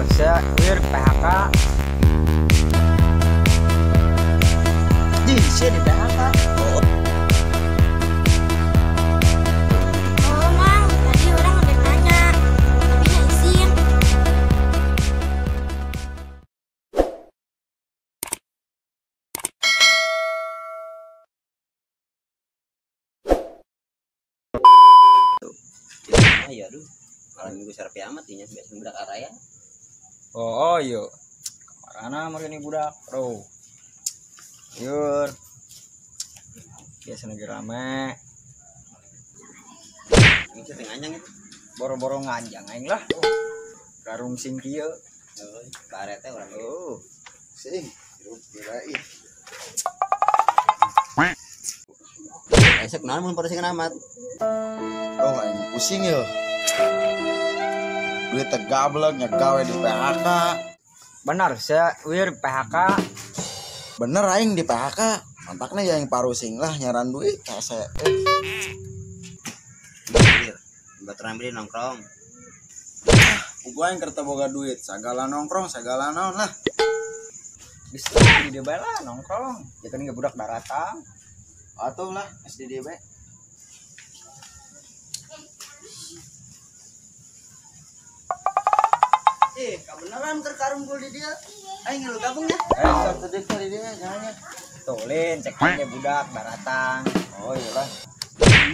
Benar, wir PHK. Di sini PHK. Oh, Mang, tadi orang udah nanya, tapi nggak izin. Ya aduh, malam minggu serpi amat ini biasa budak araya. Oh, yuk. Karena mari budak, bro. Yur. Biasa lagi rame. Ini sih nganjang itu. Boro-boro nganjang aing lah. Garung sing kieu. Baret teh urang. Oh. Sing, hirup geura ih. Esek naon mun pada sing amat. Oh, aing pusing yo. Duit tegablek nya gawe di PHK. Benar, saya wir PHK. Bener aing di PHK. Mantakna ya aing parusing lah nyaran duit hese. Baturan beli nongkrong. Gua aing keur teu boga duit, sagala nongkrong, sagala naon lah. Bisa di dieu bae lah nongkrong. Ya kan ge budak daratang. Atuh lah SDD bae. Kebenaran keur karunggul di dia. Aing ngilu gabung ya. Sok sedih di dia jangannya. Tulin cek ge budak daratang. Oh iyalah.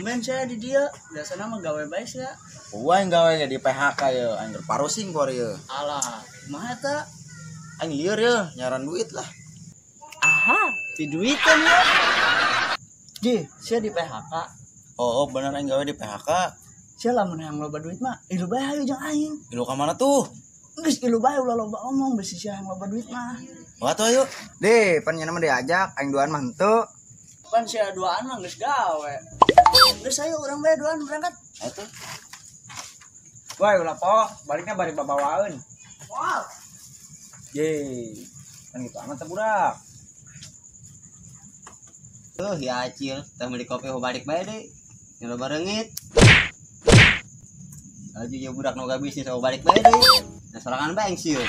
Men saya di dia, biasana mah gawe bae sia. Gua yang gawe di PHK ye, aing keur parusing ku ieu. Alah, kumaha eta? Aing lieur ye, nyaran duit lah. Aha, di duitan ya. Ji, sia di PHK. Oh, bener aing gawe di PHK. Sia lamun hayang loba duit mah, ilu bae hayu jeung aing. Ilu ka mana tuh? Geus ilu bae ulah loba omong bisi sia hayang loba duit mah. Wah tuh ayo. Deh, pan nya mah diajak aing duaan mah henteu. Pan sia duaan mah geus gawe. Geus ayo urang bae duaan berangkat. Atuh. Woi, ulah po, baliknya bari babawaeun. Wow. Ye, kan gitu amat teh budak. Tuh, ya acil, teh beli kopi ho balik bae deui. Nyelo barengit. Laju ye budak nu bisnis ho balik bae deui. Nah, sorangan bae sieun.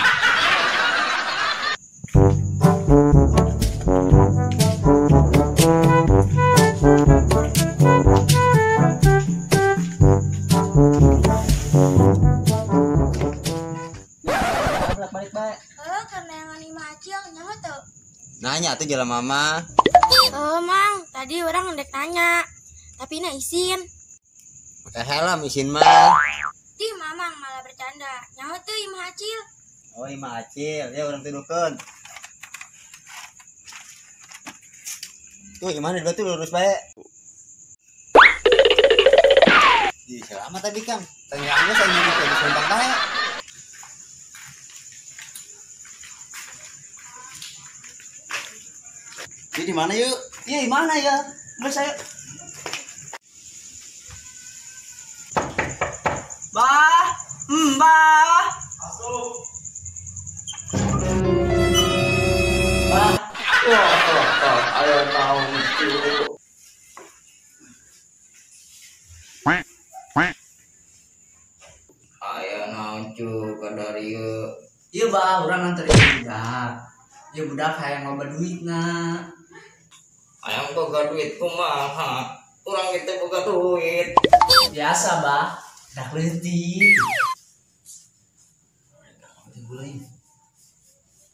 Balik bae. Heuh, karena yang lima acil nyaho teu. Nanya tuh jalan mama. Oh, Mang, tadi orang ndek nanya, tapi na izin. Pakai helm izin mah. Di mamang malah bercanda. Nyaho teu imah acil. Oh, imah acil. Ya urang tidukeun. Tuh, imah di batu lurus bae. Di selamat tadi, Kang. Tanyaannya saya nyuri ke di bae. Ini di mana yuk? Iya, di mana ya? Geus ayo. Bah, mbah. Masuk. Bah. Wah, ayo naon cu. Ayo naon cu kadar ieu. Ieu bah, urang nganter ieu budak. Ieu budak hayang loba duitna. Hayang boga duit kumaha? Urang itu boga duit. Biasa, bah. Dah leutik.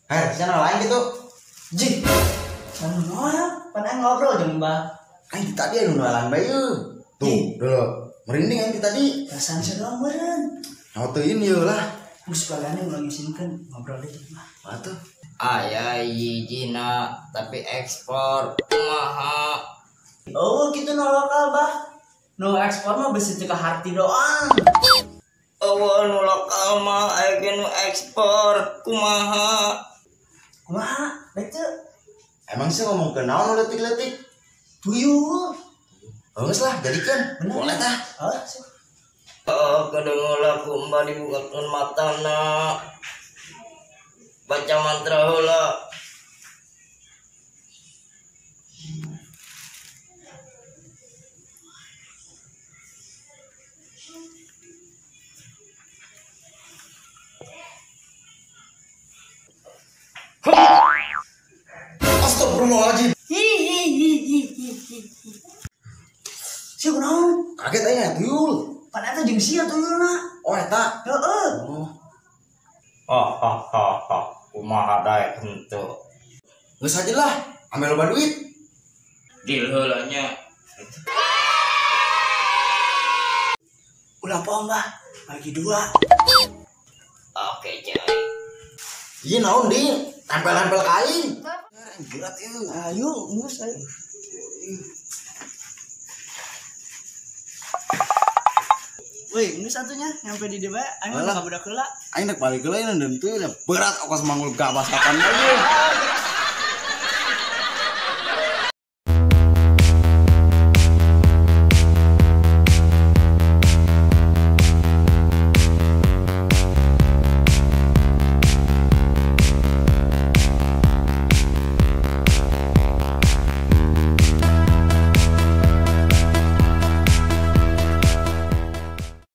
Her, sana lain gitu. Jih. Sana noel, pan aing ngobrol jeung Mbah. Aing tadi anu noelan bae yeuh. Tuh, dulu. Merinding aing tadi. Perasaan sia doang meureun. Naon teuing ieu lah. Geus balane ulah ngisinkeun ngobrol deui jeung Mbah. Atuh. Aya hijina tapi ekspor kumaha. Oh, kitu nu lokal, Bah. Nu ekspor mah bisi teu kaharti doang. Oh, nu lokal mah aya ge nu ekspor kumaha. Kumaha? Baik teu? Emang sih ngomong ke naon leutik-leutik? Tuyul. Geus lah, jadikeun. Boleh tah. Heuh, sih. Oh, kadengo lah ku mbah dibukakeun matana. Baca mantra heula. Astagfirullahaladzim. Sia kunaon? Kaget aing aya tuyul. Pan eta jeung sia tuyulna. Oh eta. Heeh. Oh. Ha ha ha ha. Kumaha daek henteu. Geus aja lah, ambil loba duit. Deal heula nya. Ulah poho Mbah, bagi dua. Oke, coy. Ieu naon di? Tempel-tempel ka aing. Berat ieu. Ayo, geus ayo. Woi, geus atunya nyampe di dieu bae, aing mah Alah. ka budak heula. Aing rek balik heula ieu tuyul berat ongkos manggul gabas kapan lagi.